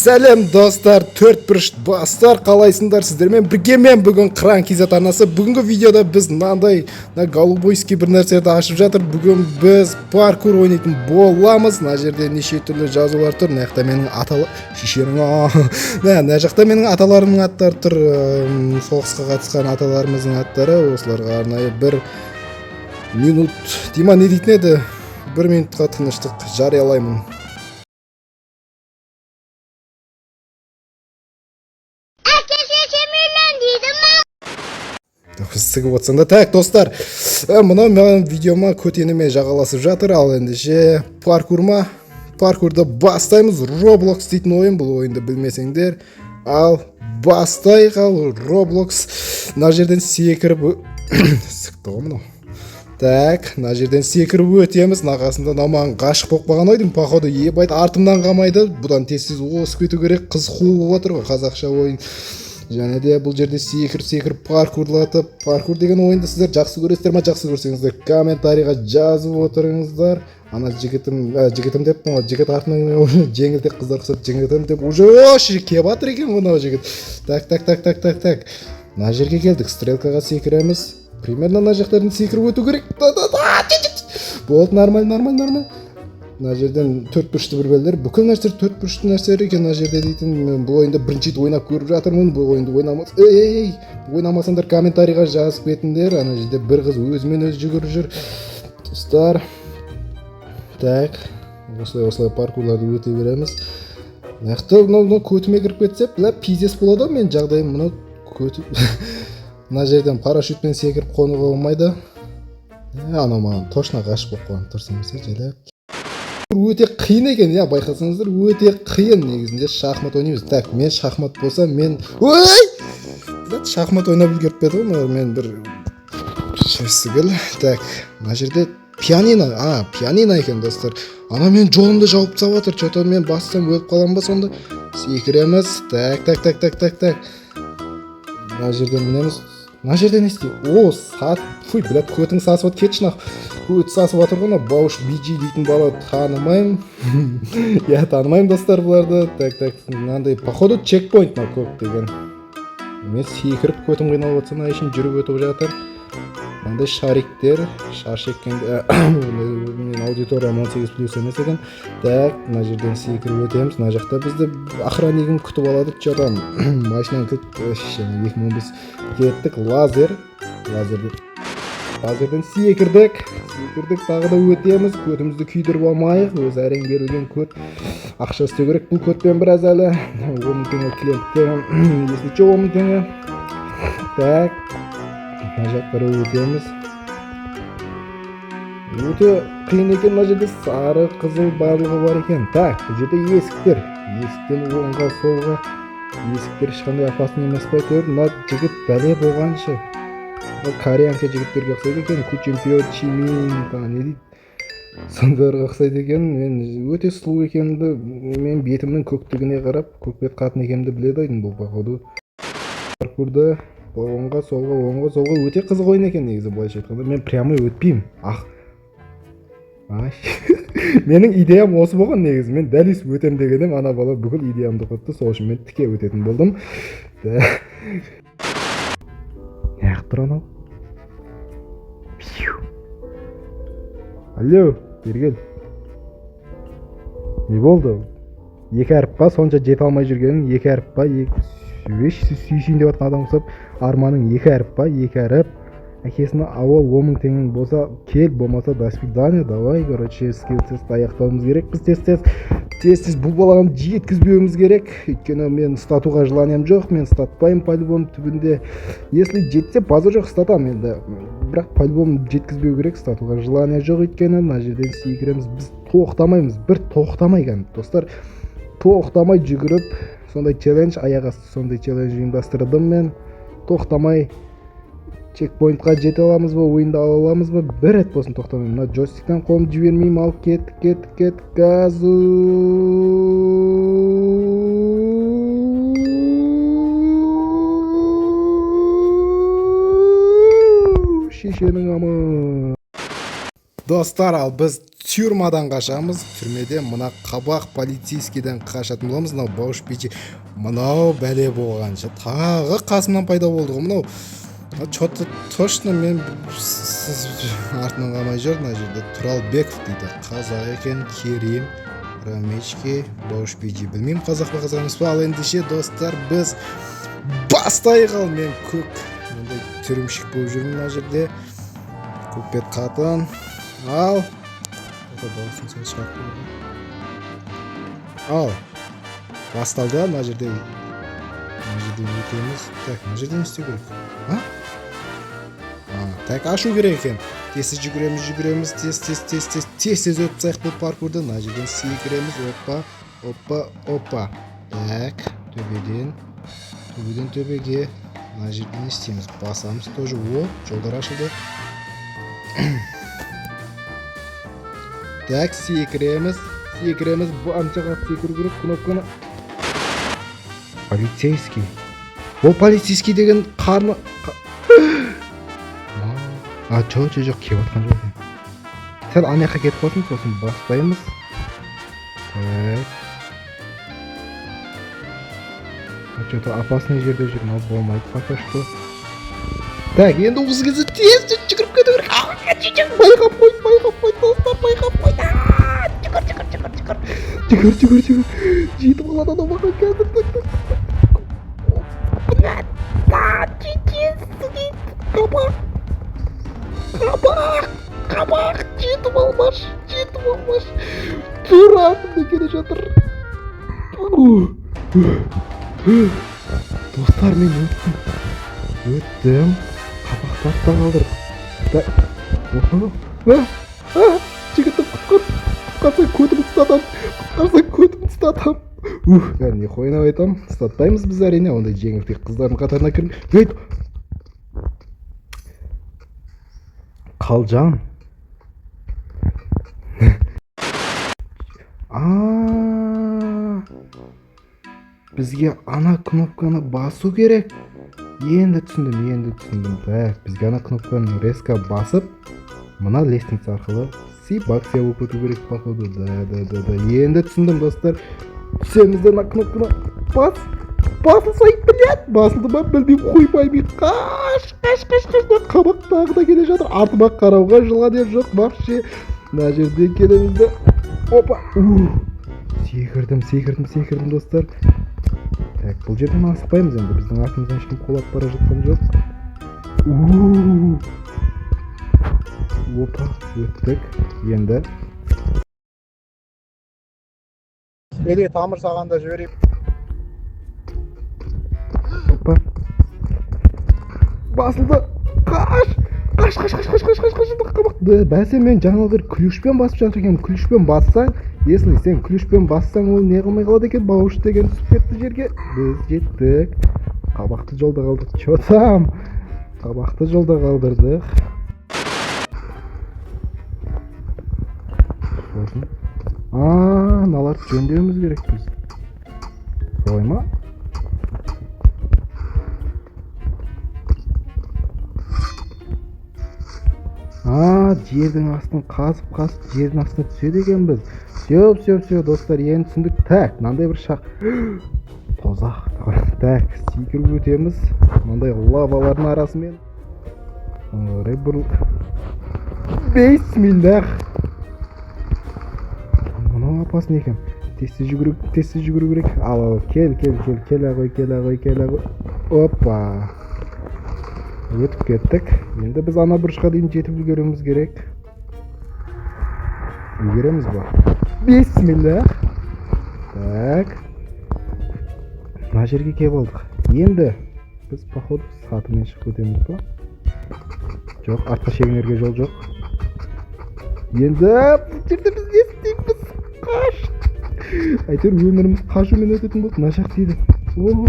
Сәлем, достар, төрт бұрыш бастар, қалайсыңдар? Сіздермен бірге мен бүгін Қыран KZ арнасы. Бүгінгі видеода біз мынандай мына голубойский бір нәрселерді ашып жатыр. Бүгін біз паркур ойнайтын боламыз. Мына жерде неше түрлі жазулар тұр. Мына жақта менің аталы шешенің мына жақта менің аталарымның аттары тұр. Соғысқа қатысқан аталарымыздың аттары. Осыларға арнайы бір минут дей ма, не дейтін еді, бір минутқа тыныштық жариялаймын. Әке шешем үйлен дейді ма? Сігіп отырсаң да. Так, достар, мынау менің видеома көтеніме жағаласып жатыр. Ал ендеше паркур ма, паркурды бастаймыз. Roblox дейтін ойын, бұл ойынды білмесеңдер. Ал бастайық. Ал Roblox, мына жерден секіріп сікті ғой мынау. Так, мына жерден секіріп өтеміз. Мына қасында мынау маған ғашық болып қалған ау деймін, походу. Ебать, артымнан қалмайды. Бұдан тез тез озып кету керек. Қыз қуып отыр ғой, қазақша ойын. Және де бұл жерде секіріп секіріп паркурлатып. Паркур деген ойынды сіздер жақсы көресіздер ма? Жақсы көрсеңіздер, комментарийға жазып отырыңыздар. Ана жігітім, жігітім деппін ғой, жігіт артынан уже жеңілтек қыздар ұқсап жігітім деп уже вообще келіп жатыр екен ғой мынау жігіт. Так, так, так, так, так, так, мына жерге келдік, стрелкаға секіреміз. Примерно мына жақтардан секіріп өту керек. Да, да, да, болды, нормально, нормально, нормально. Мына жерден төрт бұрышты бір бәлелер, бүкіл нәрселер төрт бұрышты нәрселер екен мына жерде дейтін. Мен бұл ойынды бірінші рет ойнап көріп жатырмын. Бұл ойынды ойнамас, ей, ей, ей, ойнамасаңдар, комментарийға жазып кетіңдер. Ана жерде бір қыз өзімен өзі жүгіріп жүр, достар. Так, осылай осылай паркурларды өте береміз. Мына жақта мынау көтіме кіріп кетсе, бля, пиздец болады ғой менің жағдайым. Мынау көті. Мына жерден парашютпен секіріп қонуға болмайды. Анау маған точно ғашық болып қалған тұрсам жайлап. Өте қиын екен, иә, байқасаңыздар, өте қиын. Негізінде шахмат ойнаймыз. Так, мен шахмат болса, мен, ой, блядь, шахмат ойнап үлгеріп пе еді ғой мыналар, мен бір сігіл. Так, мына жерде пианино, а, пианино екен, достар. Ана менің жолымды жауып тастап жатыр. Че то мен бассам, өліп қаламын ба сонда? Секіреміз. Так, так, так, так, так, так, мына жерден мінеміз. Мына жерде не істейді? О, сат, фуй, блядь, көтің сасып жатыр, кетші нахуй. Көті сасып жатыр ғой мына Бауш Биджи дейтін бала. Танымаймын, иә, танымаймын, достар, бұларды. Так, так, мынандай, походу, чекпоинт мынау көк деген. Мен секіріп көтім қиналып жатса, мына үшін жүріп өтіп жатыр. Мынандай шариктер, шар шеккенде менің аудиториям 18 плюс емес екен. Так, мына жерден секіріп өтеміз. Мына жақта бізді охраннигім күтіп алады. Че там, машинаны кілт, 2015 кеттік. Лазер, лазерде, лазерден секірдік, секірдік, тағы да өтеміз. Көтімізді күйдіріп алмайық, өзі әрең берілген көт. Ақша істеу керек бұл көтпен біраз әлі. 10 000 теңге клиентке, если че, 10 000 теңге. Так, мына жаққа қарай өтеміз. Өте қиын екен. Мына жерде сары, қызыл, барлығы бар екен. Так, бұл жерде есіктер, есіктен оңға, солға. Есіктер ешқандай опасный емес па әйтеуір? Мына жігіт бәле болғаншы. Мына кореянка жігіттерге ұқсайды екен. Кучемпион Чимин тағы не дейді, сондайларға ұқсайды екен. Мен өте сұлу екенімді, мен бетімнің көктігіне қарап, көкбет қатын екенімді біледі айдым бұл, походу. Паркурды оңға, солға, оңға, солға. Өте қызық ойын екен негізі. Былайша айтқанда, мен прямой өтпеймін. Ах, ай, менің идеям осы болған негізі. Мен дәл өйстіп өтемін деген едім, ана бала бүкіл идеямды құртты. Сол үшін мен тіке өтетін болдым. Неғып тұр анау? Пиу. Алло, бері кел. Не болды, екі әріп па сонша жете алмай жүргенің? Екі әріп па? Екі еш сүйсейін деп жатқан адам ұқсап арманың екі әріп па? Екі әріп әкесіне ауыл. 10 000 теңгең болса, кел, болмаса, до свидания. Давай, короче, скилл тест аяқтауымыз керек біз. Тез тез, тез тез бұл баланы жеткізбеуіміз керек, өйткені мен ұстатуға желанием жоқ. Мен ұстатпаймын по любому. Түбінде, если жетсе, базар жоқ, ұстатамын енді, бірақ по любому жеткізбеу керек. Ұстатуға желание жоқ өйткені. Мына жерден секіреміз біз, тоқтамаймыз, бір тоқтамай кәдімгі, достар, тоқтамай жүгіріп. Сондай челлендж, аяқ асты сондай челлендж ұйымдастырдым мен. Тоқтамай чекпоинтқа жете аламыз ба, ойынды ала аламыз ба? Бір рет болсын тоқтамай. Мына джойстиктен қолымды жібермеймін. Ал кеттік, кеттік, кеттік, газу. Шешенің амы. Достар, ал біз Тюрьмадан қашамыз. Түрмеде мына қабақ полицейскийден қашатын боламыз. Мынау бауыш бичи, мынау бәле болғанша тағы қасымнан пайда болды ғой мынау. Че-то точно мен артынан қалмай жүр. Мына жерде Тұралбеков дейді, қазақ екен. Керим Рамечки, бауыш бичи, білмеймін, қазақ па, қазақ емес па. Ал ендеше, достар, біз бастайық. Ал мен көк мындай тюремщик болып жүрмін мына жерде, көкбет қатын. Ал дауысын сәл шығарып қояйын. Ал басталды. Мына жерден өтеміз. Так, мына жерден не істеу керек? А, так, ашу керек екен. Тез, тез жүгіреміз, жүгіреміз, тез, тез, тез, тез, тез, тез өтіп тастайық бұл паркурды. Мына жерден секіреміз. Опа, опа, опа. Так, төбеден, төбеден төбеге. Мына жерде не істейміз? Басамыз тоже. О, жолдар ашылды. Так, секіреміз, секіреміз. Барынша қатты секіру керек кнопканы. Полицейский, ол полицейский деген қарны а, жоқ, жоқ, жоқ, келіп жатқан жоқ екен. Сәл ана жаққа кетіп қалсын, сосын бастаймыз. Так, че-то опасный жерде жүр мынау, болмайды пока что. Так, енді осы кезде тез тез жүгіріп кету керек. Байқап қойды, байқап қойды, достар, байқап қойды. Жүгір, жүгір, жүгір, жүгір, жүгір, жүгір, жүгір, жетіп қалады анау маған қазір. Так, так, так, қабақ, қабақ, қабақ, жетіп алмашы, жетіп алмашы, тура артымда келе жатыр. Достар, мен өттім, өттім, қабақты артта қалдырдық. Так, жігітім, құтқар, құтқарсаң, көтімді ұстатамын, құтқарсаң, көтімді ұстатамын. Ух, не ойнап айтамын, ұстатпаймыз біз, әрине, ондай жеңілтек қыздардың қатарына кірмей. Қалжан, а бізге ана кнопканы басу керек. Енді түсіндім, енді түсіндім. Так, бізге ана кнопканы резко басып, мына лестница арқылы сипакция болып кету керек, походу. Да, да, да, да, енді түсіндім, достар. Түсеміз де, мына кнопканы бас, басылсай, блядь, басылды ма, білмеймін, хуй пойми. Қаш, қаш, қаш, қаш! Мына қабақ тағы да келе жатыр. Артыма қарауға желание жоқ вообще. Мына жерден келеміз де, опа, секірдім, секірдім, секірдім, достар. Так, бұл жерден асықпаймыз енді, біздің артымыздан ешкім қуалап бара жатқан жоқ. Опа, өттік енді. Или тамыр саған да жіберейін. Опа, басылды. Қаш, қаш, қаш, қаш, қаш, қаш, қаш, қаш! Қабақ, бәсе, мен жаңа бір ключпен басып жатыр екенмін. Ключпен бассаң, если сен ключпен бассаң, ол не қылмай қалады екен. Бауыш деген түсіп кетті жерге. Біз жеттік, қабақты жолда қалдырдық. Че там, қабақты жолда қалдырдық. Сосын, а, мыналарды жөндеуіміз керек біз, солай ма? А, жердің астын қазып, қазып, жердің астына түседі екенбіз. Все, все, все, достар, енді түсіндік. Так, мынандай бір шақ, тозақ. Так, секіріп өтеміз мынандай лавалардың арасымен. Қарай бір, бисмиллах, мынау опасный екен. Тез, тез жүгіру, тез, тез жүгіру керек. Ал, ал, кел, кел, кел, келе ғой, келе ғой, келе ғой. Опа, өтіп кеттік. Енді біз ана бұрышқа дейін жетіп үлгеруіміз керек. Үлгереміз ба? Бисмиллах. Так, мына жерге келіп алдық. Енді біз, походу, сатымен шығып кетеміз ба? Жоқ, артқа шегінерге жол жоқ. Енді бұл жерде біз не істейміз? Қаш, әйтеуір өміріміз қашумен өтетін болды. Мына жақ дейді. О,